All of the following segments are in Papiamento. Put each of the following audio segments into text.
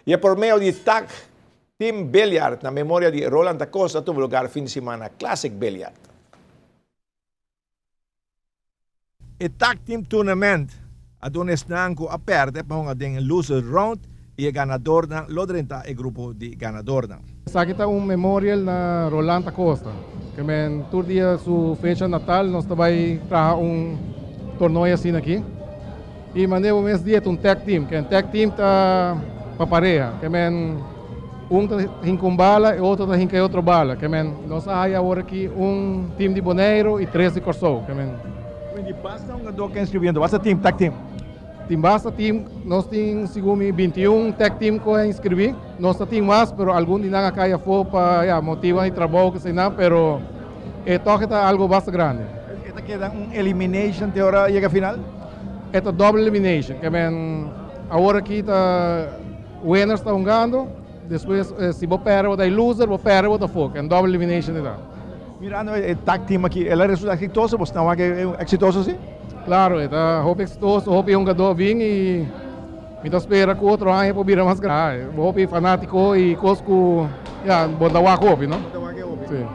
Y e torneo di Tag Team Billiard na memoria di Roland da Costa a tuma lugar fin di siman na Classic Billiard. E Tag Team Tournament a duna esnan cu a perde pa hunga den Loser Round y e ganadornan lo drenta e grupo di ganadornan. Esaki ta un memorial na Roland Acosta. Ke men tur dia su fecha natal nos ta bai traha un tornoe asina aki. Y mane bo mes dia ta un tag team. Ke tag team ta pa pareha. Ke men un ta hinka un bala e otro ta hinka e otro bala. Ke men nos a haya awor aki un team di Boneiru y tres di Kòrsou. Ke men. Di basta un gadó ke inscribiendo, basta team, tag team. Tin basta team, nos tin segun mi 21 tag team ku a inscribí. Nos ta tin mas, pero algun di nan a kai afó pa ya motibonan di trabou keseinan, pero e tòg e ta algo basta grandi. E ta keda un elimination te ora yega final? E ta double elimination, ke men awor aki ta winners ta hungando, despues si bo pèrdè bo ta e loser, bo pèrdè bo ta afó, ke double elimination e ta. Mirando e tag team aki, el a resulta exitoso? Bo sta wak e exitoso si? Claro, e ta hopi exitoso, hopi hungadó bin y mi ta spera cu otro aña por bira mas grandi. Hopi fanatico y cos cu ya bo ta wak hopi, no? Bo ta wak e hopi. Si.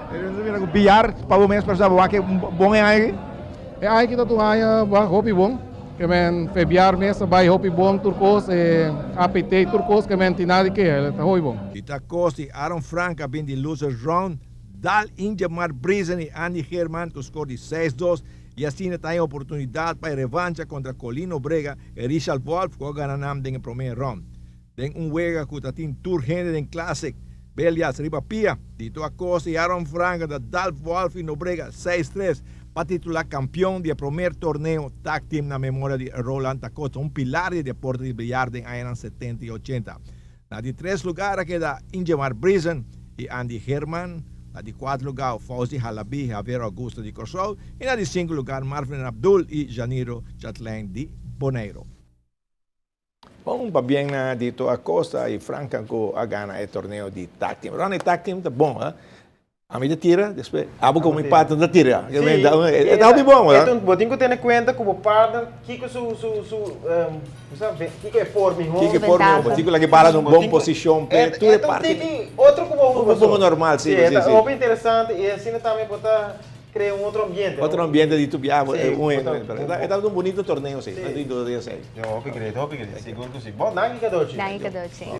Pero nos ta mira cu billar pa bo mes persona bo wak e bon e aña aki? E aña aki ta tur aña hopi bon. Ke men febiar mes a bai hopi bon tur cos, e APT tur cos ke men tin nada di keha, ta hopi bon. Di ta cos di Aaron Frank a bin di Losers Round, Dal Ingemar Briesen y Andy Geerman cu score di seis dos y asina ta haña oportunidad pa e revancha contra Colin Nobrega y Richard Wolff cu a gana nan den e prome round. Den un wega cu ta tin tur hende den Classic Billiards riba pia, Tito Acosta y Aaron Franca ta dal Wolff y Nobrega seis tres pa titula campeon di e promer torneo Tag Team na memoria di Roland Acosta, un pilar di e deporte di billar den añanan setenta y ochenta. Na di tres lugar a keda Ingemar Briesen y Andy Herman, na di cuatro lugar Fauzi Halabi y Javier Augusto di Corsou y na di cinco lugar Marvin Abdul y Janiro Chatlein di Boneiro. Bon pabien na Dito Acosta y Franca cu a gana e torneo di tag team. Ronnie, tag team ta bon, ha? Ami ta tira, despues abo ku mi partner ta tira. Sí, E ta hopi bon, e ta un, bo tin ku tene kuenta ku bo partner kiko su su su kiko e por mihó. Kiko e por mihó, bo tin ku laga e bala na un bon posishon p'e tur e parti. E ta un tiki otro ku bo hunga so. Bo normal, si, si, si. E ta hopi interesante i asina tambe bo ta krea un otro ambiente. Otro ambiente di tur biaha un hende. E tabata un bunito torneo, si, no tin duda di esei. Hopi great, hopi great, sigur ku si. Bon, danki Kadochi. Danki Kadochi.